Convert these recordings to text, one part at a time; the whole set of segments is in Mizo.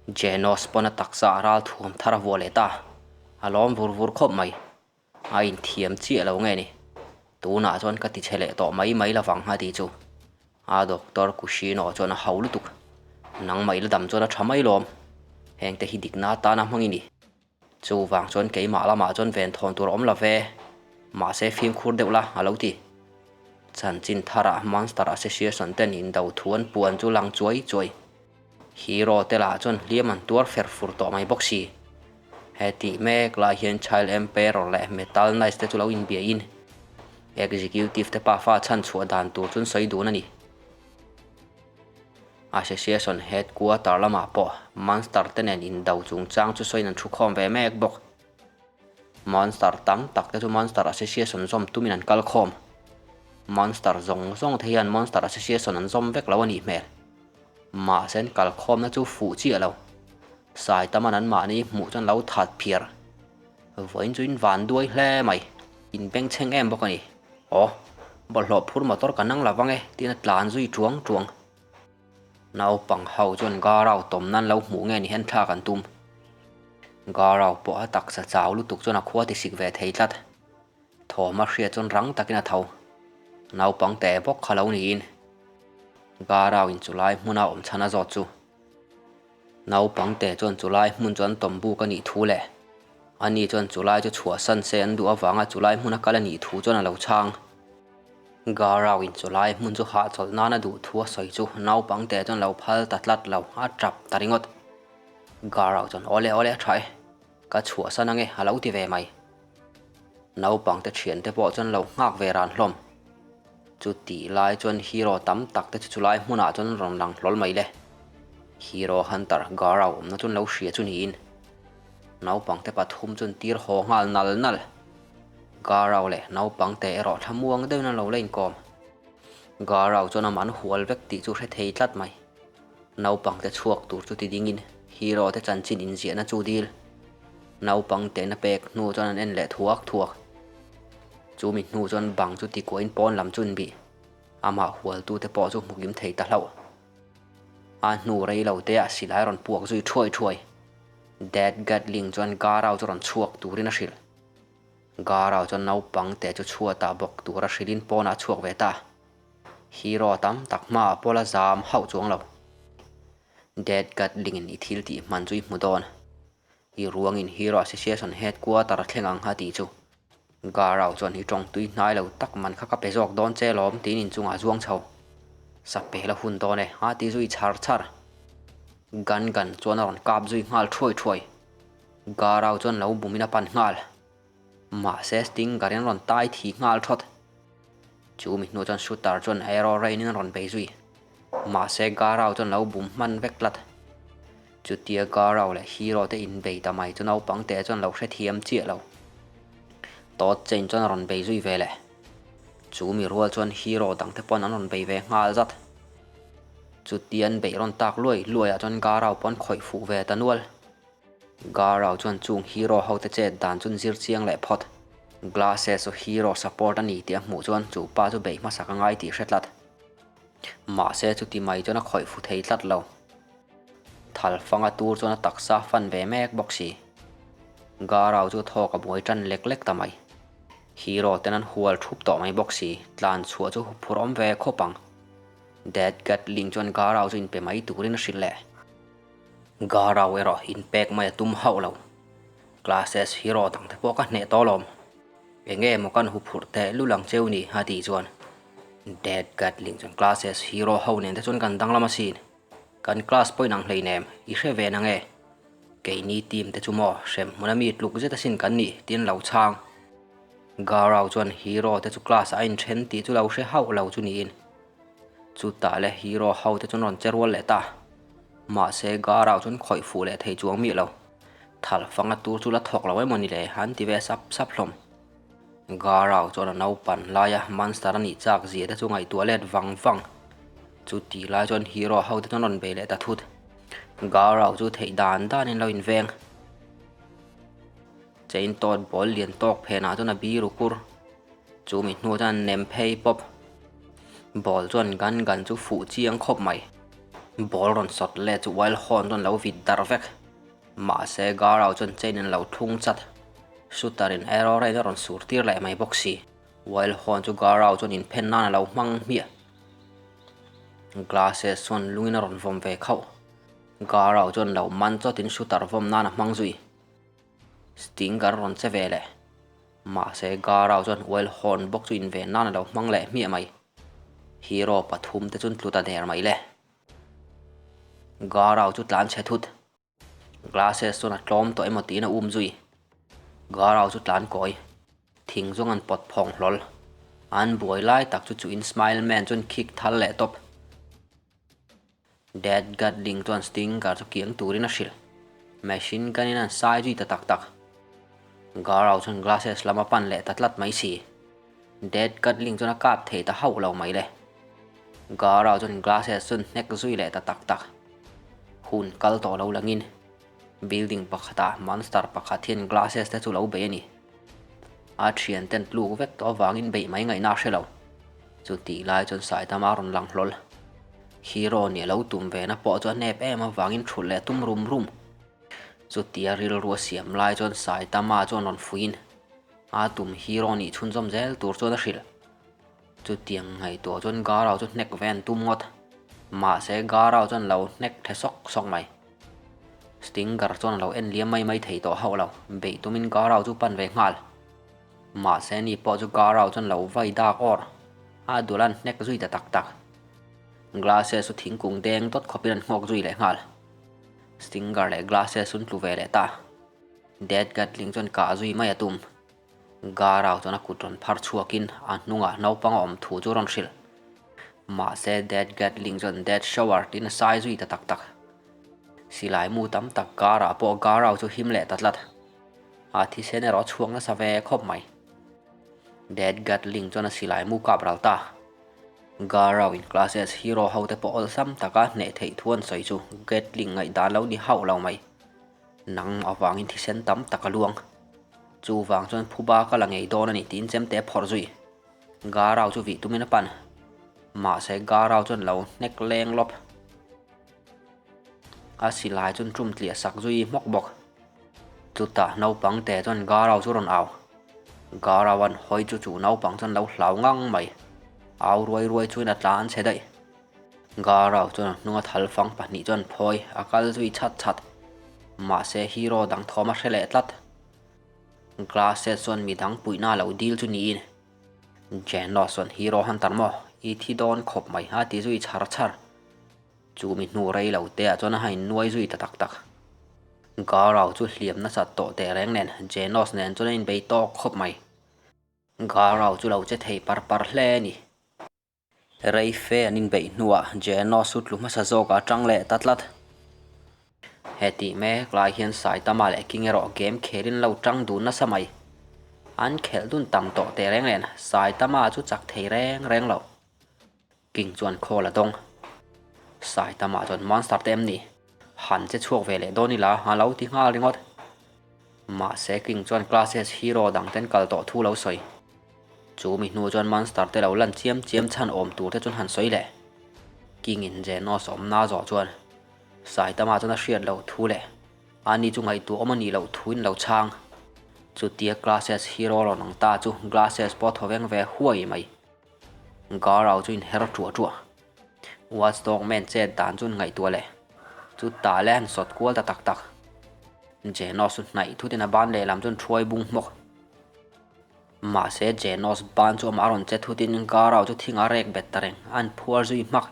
Genos pawn a taksa a ral thuam thar a vuah leh ta. A lawm vur vur khawp mai. A inthiam chiah lo nge ni? Tunah chuan ka tichhe leh tawh mai mai lovang a tih chu. A Doctor Kushino chuan a hau lutuk. Nangmah i la dam chuan a tha mai lawm. Hengte hi dikna atana hmang i ni. Chuvang chuan keimah lamah chuan venthawn tur a awm lo ve. Mahse fimkhur deuh la, a lo ti. Chanchin tharah Monster Association ten indo thu an puan chu lang chuai chuai. Hero te lah chuan hliam an tuar fer fur tawh mai bawk si. He tih mek lai hian Child Emperor leh Metal Knights te chu lo inbiahin Executive te pafa chhanchhuah dan tur chuan sawi dun a ni. Association Headquarter lamah pawh Monster te nen indo chungchang chu sawiin an thu khawm ve mek bawk. Monster tam tak te chu Monster Association zawm tumin an kal khawm. Monster zawng zawng te hian Monster Association an zawm vek lo a nih hmel. Mahse an kal khawmna chu fuh chiah lo. Saitaman an mahni hmuh chuan lo that phiar. Vawiin chu in van duai hle mai. In bengchheng em bawk a ni. Aw, bawlhhlawh phur motor ka nang lovang e tiin a tlan zui tuang tuang. Naupang ho chuan Garau tawm nan lo hmuh nge ni hian thlak an tum. Garau pawh a taksa chau lutuk chuan a khua ti sik ve thei tlat. Thawm a hriat chuan rang takin a tho. Naupang teh bawk kha lo niin Garau in chulai hmuna awm chhan a zawt chu. Naupang teh chuan chulai hmun chu an tawm buk a nih thu leh ani chuan chulai chu chhuahsan se an duh avanga chulai hmuna kal a nih thu chuan a lo chhang. Garau in chulai hmun chu hahchawlh nan a duh thu a sawi chu naupang teh chuan lo phal ta tlat lo, a tap ta ringawt. Garau chuan awle awle a tha e, ka chhuahsan ange a lo ti ve mai. Naupang te thian te pawh chuan lo nghak ve ran hlawm. Chu tih lai chuan hero tam tak te chu chulai hmunah chuan rawn lang hlawl mai le. Hero Hunter Garau awmna chuan lo hria chu niin naupang te pathum chuan tir haw nghal nal nal. Garau leh naupang te erawh thlamuang deuhin an lo la inkawm. Garau chuan amah an hual vek tih chu hre thei tlat mai. Naupang te chhuak tur chu ti dingin hero te chanchin inziahna chu dil. Naupang tehna pek hnu chuan an en leh thuak thuak. Chu mi hnu chuan bang chu ti kuahin pawn lam chu an bih. Amah hualtute pawh chu hmukim thei ta hlauh. A hnu rei lo te ah silai rawn puak zui thuai thuai. Dad Gatling chuan Garau chu rawn chhuak turin a hrilh. Garau chuan naupang te chu chhuatah bawk tura hrilhin pawnah a chhuak ve ta. Hero tam tak hmaah pawh la zam hauh chuang lo. Dad Gatling in i thil tih hman chu i hmu dawn. I ruangin Hero Association Headquarter a thleng ang a tih chu. Garau chuan i tawng tui hnai lo tak man kha ka pe zawk dawn che lawm tiin inchungah a zuang chho. Sapel a hun dawn e a ti zui chhar chhar. Gun Gun chuan a rawn kap zui nghal thuai thuai. Garau chuan lo bumin a pan nghal. Mahse Stinger in a rawn tai thi nghal thawt. Chu mi hnu chuan Shooter chuan Aero Rain in a rawn bei zui. Mahse Garau chuan lo bum hman vek tlat. Chutia Garau leh Hero te inbei ta mai chu naupang te chuan lo hrethiam chiah lo. Todd Chain chuan a rawn bei zui ve leh. Chu mi rual chuan Hero dang te pawn an rawn bei ve nghal zat. Chutia an beih rawn tak luai luai ah chuan Garau pawn khawih fuh ve ta nual. Garau chuan chung hero ho te chet dan chun zir chiang leh phawt. Glasses chu hero support a ni tih a hmuh chuan chu pa chu beih hmasak a ngai tih hre tlat. Mahse chuti mai chuan a khawih fu thei tlat lo. Thal fanga tur chuan a taksa fan ve mek bawk si. Garau chu thawk a buai tan lek lek ta mai. Hero ten an hual thup tawh mai bawk si, tlan chhuah chu huphurh awm ve khawp ang. Dead Gatling chuan Garau chu inpe mai turin a hrilh leh. Garau erawh inpek mai a tum hauh lo. Classes hero dang te pawh ka hneh tawh alawm. Enge maw kan huphurh teh lul ang cheu ni a tih chuan Dead Gatling chuan classes hero ho nen te chuan kan danglam asin. Kan class pawh inang hleinem i hre ve nange. Keini team te chu maw hrem hmuna mi tluk zet asin kan nih tiin lo chhang. Garau chuan hero te chu class ah a inthen tih chu lo hre hauh lo chu niin. Chutah le hero ho te chuan rawn che rual leh ta. Mahse Garau chuan khawih fuh leh thei chuang miah lo. Thal fanga tur chu la thawk lo emaw ni le an ti ve sap sap hlawm. Garau chuan a naupan laia monster a nih chak zia te chu ngaihtuah let vang vang. Chuti lai chuan hero ho te chuan rawn bei leh ta thut. Garau chu theih dan danin lo inveng. Chain tawt ball lian tawk phenah chuan a biru kur. Chu mi hnu chuan nem phei pawp. Ball chuan Gun Gun chu fuh chiang khawp mai. Ball rawn sawt let chu Wild Horn chuan lo vit darh vek. Mahse Garau chuan chain in lo thlung chat. Shooter in arrow rain a rawn sur tir leh mai bawk si. Wild Horn chu Garau chuan inphen nan a lo hmang hmiah. Glasses chuan lungin a rawn vawm ve khauh. Garau chuan lo man chawtin shooter vawm nan a hmang zui. Stinger rawn che ve leh. Mahse Garau chuan Wild Horn bawk chu inven nan a lo hmang leh hmiah mai. Hero pathum te chuan tlu ta der mai le. Garau chu tlan chhe thut. Glasses chuan a tlawm tawh emaw tiin a um zui. Garau chu tlan kawi. Thing zawng an pawt phawng hlawl. An buai lai tak chu chuin Smile Man chuan kick thal leh tawp. Dead Gatling chuan Stinger chu kiang turin a hrilh. Machine gun in an sai zui ta tak tak. Garau chuan glasses lam a pan leh ta tlat mai si. Dead Gatling chuan a kap thei ta hauh lo mai le. Garau chuan glasses chuan hnek zui leh ta tak tak. Hun kal tawh lo langin building pakhatah monster pakhat hian glasses te chu lo bei a ni. A thian ten tluk vek tawh avangin beih mai ngaihna a hre lo. Chutih lai chuan Saitama a rawn lang hlawl. Hero nih a lo tum ve na pawh chu a nep em avangin thulh leh a tum rum rum. Chutia rilru a siam lai chuan Saitama chuan rawn fuiin a tum hero nih chhunzawm zel tur chuan a hrilh. Chutiang ngaihtuah chuan Garau chu hnek ve an tum ngawt. Mahse Garau chuan lo hnek the sawk sawk mai. Stinger chuan a lo en liam mai mai thei tawh hauh lo. Beih tumin Garau chu pan ve nghal. Mahse ni pawh chu Garau chuan lo vai dak awr. A dul an hnek zui ta tak tak. Glasses chu thingkung deng dawt khawpin an nghawk zui leh nghal. Stinger leh Glasses chu an tlu ve leh ta. Dead Gatling chuan kah zui mai a tum. Garau chuan a kut rawn phar chhuakin a hnungah naupang a awm thu chu rawn hrilh. Mahse Dead Gatling chuan Dead Shower tiin a sai zui ta tak tak. Silai mu tam tak karah pawh Garau chu him leh ta tlat. A thisen erawh a chhuak nasa ve khawp mai. Dead Gatling chuan a silai mu kap ral ta. Garau in Classes Hero ho te pawh awlsam taka hneh theih thu an sawi chu Gatling ngaihdan lo ni hauh lo mai. Nang avangin thisen tam tak a luang. Chuvang chuan phuba ka la ngei dawn a ni tiin chemte a phawrh zui. Garau chu vih tumin a pan. Mahse Garau chuan lo hnek leng lawp. A silai chuan tum tliah sak zui hmawk bawk. Chutah naupang te chuan Garau chu rawn au. Garau an hawi chu chu naupang chuan lo hlau ngang mai. Au ruai ruai chuin a tla an chhe daih. Garau chuan a hnunga thal fang pahnih chuan phawi a kal zui chhat chhat. Mahse hero dang thawm a hre leh tlat. Glasses chuan mi dang puihna a lo dil chu niin Genos chuan hero hunter maw i thi dawn khawp mai a ti zui chhar chhar. Chu mi hnu rei lo te ah chuan a hain nuai zui ta tak tak. Garau chu hliam nasat tawh teh reng nen Genos nen chuan a inbei tawk khawp mai. Garau chu lo che thei par par hle a ni. Rei fe an inbeih hnuah Genos chu tlu hmasa zawkah a tang leh ta tlat. Hetih mek lai hian Saitama leh King erawh game khelin lo tang dun nasa mai. An khelh dun tam tawh teh reng nen Saitama chu chak thei reng reng lo. King chuan khawl a dawng. Saitama chuan Monster te em ni? Han che chhuak ve leh dawn ila a lo ti nghal ringawt. Mahse King chuan Classes hero dang ten kal tawh thu lo sawi. Chu mi hnu chuan Monster te lo lan chiam chiam chhan awm tur te chuan han sawi leh. King in Genos awmna zawh chuan Saitama chuan a hriat loh thu leh ani chu ngaihtuah awm a nih loh thu in lo chhang. Chutia Classes hero rawn ang ta chu Glasses pawh a thaw veng ve huai mai. Garau chu inher ṭuah ṭuah. Watchdog man chet dan chu an ngaihtuah leh. Chutah leh an sawt kual ta tak tak. Genos chu hnaih thutin a ban lehlam chuan ṭhuai bung hmawk. Mahse Genos ban chu amah a rawn che thutin Garau chu thing a rek bet ta reng, a an phuar zui hmak.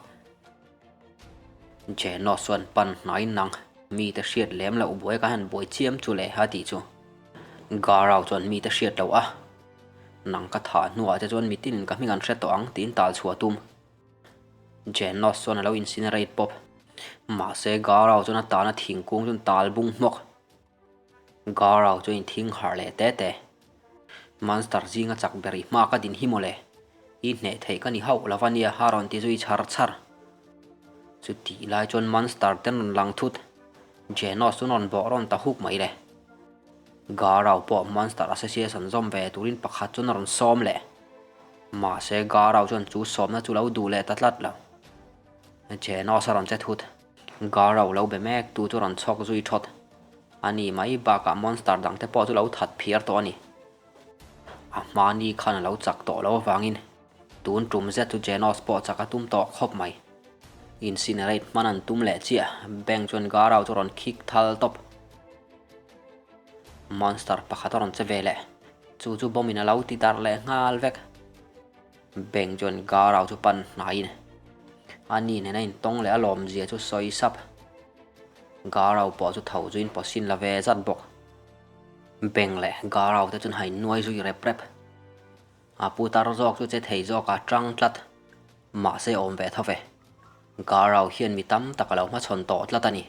Genos chuan pan hnaiin nang mite hriat lem loh buai ka han buai chiam chu le a tih chu. Garau chuan mite hriat loh a. Nang ka thah hnuah te chuan mitin ka hming an hre tawh ang tiin tal chhuah tum. Genos chuan a lo incinerate pawp. Mahse Garau chuan a tahna thingkung chuan tal bung hmawk. Garau chuan in thing harh leh te te. Monster zinga chak ber i hma ka din hi mawle. I hneh theih ka ni hauh lo ania a rawn ti zui chhar chhar. Chutih lai chuan Monster ten rawn lang thut. Genos chuan rawn bawh rawn ta huk mai le. Garau pawh Monster Association zawm ve turin pakhat chuan a rawn sawm leh. Mahse Garau chuan chu sawmna chu lo duh leh ta tlat lo. Jenos a rawn che thut. Garou lo be mek tu chu rawn chhawk zui thawt. A ni mai bakah monster dang te pawh chu lo that phiar tawh a ni. A hma ni khan a lo chak tawh lo avangin tun tum zet chu Jenos pawh chak a tum tawh khawp mai. Incinerate hman an tum leh chiah, Bang chuan Garou chu rawn khik thal tawp. Monster pakhat a rawn che ve leh, chu chu bomb in a lo ti darh leh nghal vek. Beng chuan Garau chu pan hnaiin a ni nena intawng leh a lawmzia chu sawi sap. Garau pawh chu tho zuiin pawsin la ve zat bawk. Beng leh Garau te chuan hain nuai zui rep rep. A pu tar zawk chu che thei zawk a tang tlat. Mahse awm ve tho ve. Garau hian mi tam tak a lo hmachhawn tawh tlat a ni.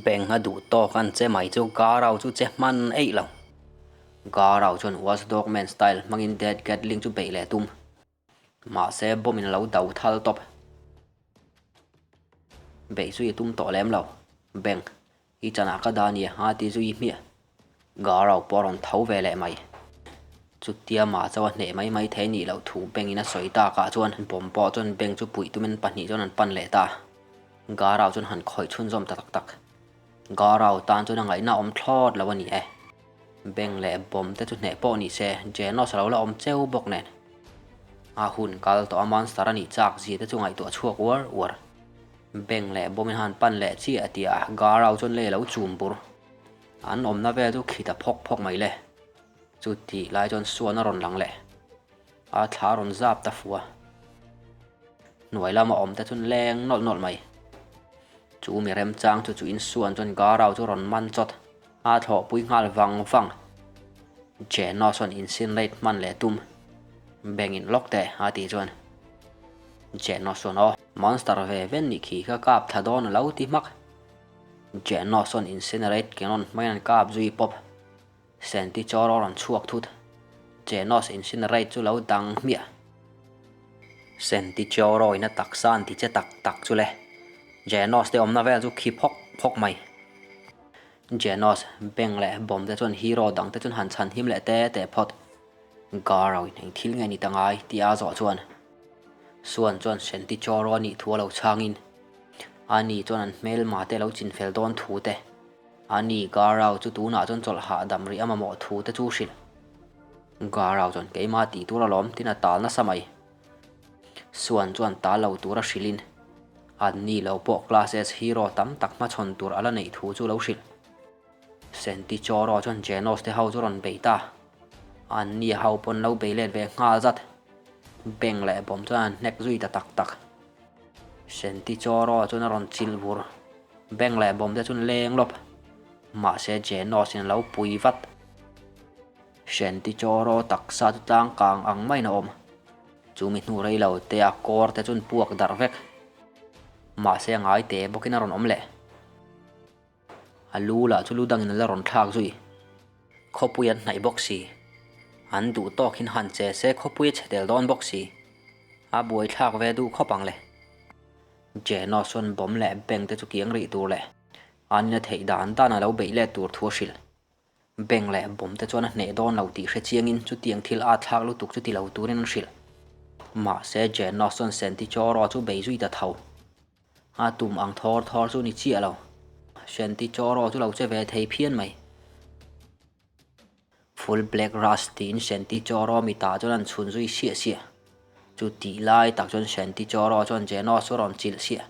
Beng a duh tawk an che mai chu Garau chu che hman eih lo. Garau chuan Was Dogman style hmangin Dead Gatling chu beih leh tum. Mahse bomb in a lo do thal tawp. Beih zui a tum tawh lem lo. Beng, i chanah ka dah nia a ti zui hmiah. Garau pawh a rawn tho ve leh mai. Chutia mah chauh a hneh mai mai thei nih loh thu bengin a sawi takah chuan bomb pawh chuan beng chu puih tumin pahnih chuan an pan leh ta. Garau chuan han khawih chhunzawm ta tak tak. Garau tan chuan a ngaihna awm thlawt lo a ni e. Beng leh bomb te chu hneh pawh ni se, Genos a lo la awm cheu bawk nen. A hun kal tawh a monster a nih chak zia te chu ngaihtuah chhuak uar uar. Beng leh bomb in han pan leh chiah tia Garau chuan lei a lo chum bur. An awmna vel chu khit a phawk phawk mai le. Chu tih lai chuan suan a rawn lang leh. A thla rawn zap ta fu a. Hnuai lama awm te chuan leng nawlh nawlh mai. Chu mi remchang chu chu insuan chuan Garau chu rawn man chawt. A thlawhpui nghal vang vang. Jeno chuan insinrate hman leh tum. Bengin lawk teh a tih chuan. Jeno chuan aw. Monster ve ven nih khi ka kap thla dawn a lo ti hmak. Jeno chuan incinerate cannon hmangin an kap zui pawp. Senti chawr a rawn chhuak thut. Genos incinerate chu lo dang hmiah. Senti chawr in a taksa an ti che tak tak chu le. Genos te awmna vel chu khi phawk phawk mai. Genos, Beng leh Bomb te chuan hero dang te chuan han chhan him leh te te phawt. Garo in eng thil nge ni ta ngai tih a zawh chuan Suan chuan Senti chawr a nih thu a lo chhangin ani chuan an hmelma te lo chinfel dawn thu te A ni, Garau chu tunah chuan chawlh hahdam rih a mamawh thu te chu hrilh. Garau chuan keimah tih tur alawm tin a tal nasa mai. Suan chuan tal lo tura hrilhin an ni lo pawh classes hero tam tak hmachhawn tur a la neih thu chu lo hrilh. Sentichoro chuan Genos te ho chu rawn bei ta. An ni ho pawn lo bei let ve nghal zat. Beng leh bawm chuan an hnek zui ta tak tak. Sentichoro chuan a rawn chil vur. Bank leh bawm te chuan leng lawp. Mahse Genos in a lo pui vat. Sentichoro taksa chu tlang kang ang maiin a awm. Chu mi hnu rei lo te a kawr te chuan puak darh vek. Mahse a ngai te bawkin a rawn awm leh. A lu lah chu lu dangin a la rawn thlak zui. Khawpui an hnaih bawk si. An duh tawkin han che se khawpui a chhe tel dawn bawk si. A buai thlak ve duh khawp ang le. Genos chuan bomb leh bank te chu kiang rih tur leh an ina theih dan dan a lo beih let tur thu a hrilh. Bank leh bomb te chuan a hneh dawn lo tih hre chiangin chutiang thil a thlak lutuk chu ti lo turin an hrilh. Mahse Genos chuan Sentichoro chu bei zui ta tho. A tum ang thawr thawr chu ni chiah lo. Sentichoro chu lo che ve thei phian mai. Full Black Rush tiin Sentichoro mitah chuan an chhun zui siah siah. Chu tih lai tak chuan Sentichoro chuan Genos chu a rawn chilh siah.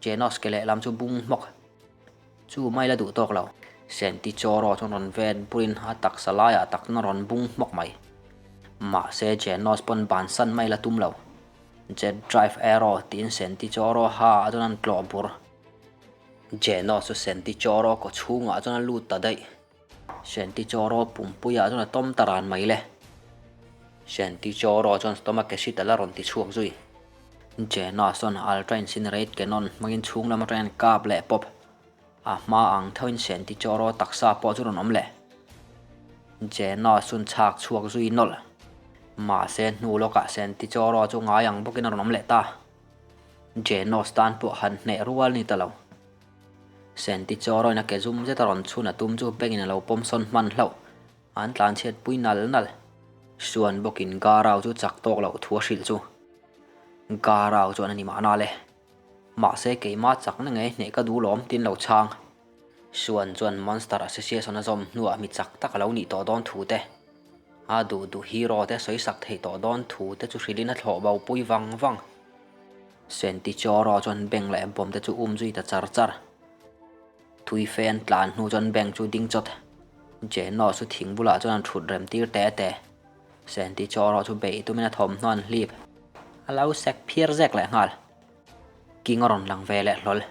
Genos ke lehlam chu bung hmawk. Chu mai la duh tawk lo. Sentichoro chuan rawn vet burin a taksa laiah tak chuan a rawn bung hmawk mai. Mahse Genos pawn bansan mai la tum lo. Jet Drive Arrow tiin Sentichoro ha ah chuan an tlawh bur. Genos chu Sentichoro kaw chhungah chuan a lut ta daih. Sentichoro pumpuiah chuan a tawm ta ran mai le. Sentichoro chuan stomach acid a la rawn ti chhuak zui. Genos chuan Ultra Incinerate Cannon hmangin chhung lam atangin kap leh pawp. A hma ang theuhin Sentichoro taksa pawh chu rawn awm leh. Genos chuan chhak chhuak zui nawlh. Mahse hnu lawkah Sentichoro chu ngai ang bawkin a rawn awm leh ta. Genos tan pawh han hneh rual ni ta lo. Sentichoroin a ke zum zet a rawn chhun a tum chu bengin a lo pawm sawn hman hlauh. An tlan chhiat pui nal nal. Suan bawkin Garau chu chak tawk loh thu a hrilh chu. Garau chuan a ni mahna le. Mahse keimah chakna ngei hneh ka duh lawm tin lo chhang. Suan chuan Monster Association a zawm hnuah mi chak tak a lo nih tawh dawn thu te, a duh duh hero te sawi sak theih tawh dawn thu te chu hrilhin a thlawh bo pui vang vang. Sentichoro chuan bank leh bawm te chu um zui ta char char. Tui fen tlan hnu chuan bank chu ding chawt. Jeno chu thing bulah chuan an thut rem tir te te. Sentichoro chu beih tumin a thawmhnaw an hlip. A lo sek phiar zek leh nghal. King a rawn lang ve leh hlawl.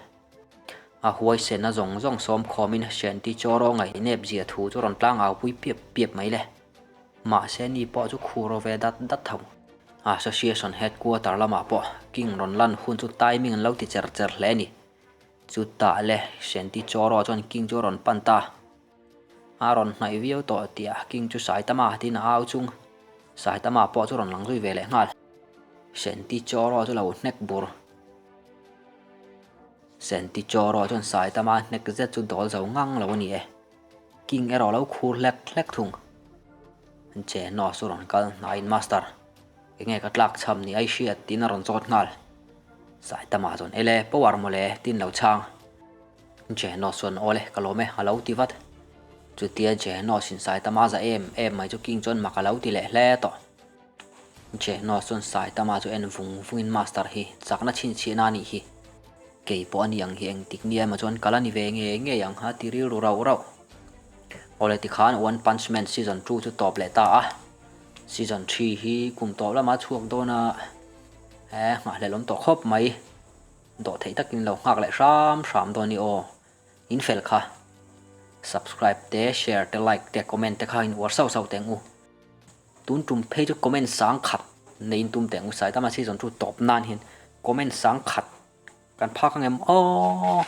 A huaisenna zawng zawng sawm khawmin Sentichoro ngaihnep zia thu chu rawn tlang au pui piap piap mai le. Mahse ni pawh chu khur aw ve dat dat tho. Association headquarter lamah pawh King rawn lan hun chu timing an lo ti cher cher hle a ni. Chutah le Shanti Choro chuan King chu a rawn pan ta. A rawn hnaih viau tawh tih ah King chu Saitama tiin a au chung. Saitama pawh chu rawn lang zui ve leh nghal. Shanti Choro chu lo hnek bur. Shanti Choro chuan Saitama hnek zet chu dawl zo ngang lo a ni e. King erawh lo khur hlek hlek thung. Jeno chu rawn kal hnaiin Master, enge ka tlak chham ni ai hriat tiin a rawn zawt nghal. Saitama chuan Ele, power mawle tiin lo chhang. Jeno chuan Awle, ka lawm e a lo ti vat. Chutia Jeno sin Saitama za em em mai chu King chuan mak a lo ti leh hle tawh. Jeno chuan Saitama chu en vung vungin Master hi chakna chhinchhiahna a nih hi. Kei pawh a ni ang hi engtik nia emaw chuan kal a ni ve ngei ngei ang a ti rilru rauh rauh. Awle tikhan One Punch Man season 2 chu tawp leh ta a, season 3 hi kum tawp lama chhuak dawn a, he nghahhlelh awm tawh khawp mai. Dawh theih takin lo nghak leh hram hram dawn i aw. In fel kha. Subscribe te, share te, like te, comment te kha in uar sauh sauh teh ang u. Tun tum phei chu comment sang khat neiin tum teh ang u. Saitama season 2 tawp nan hian comment sang khat kan phak ang em aw.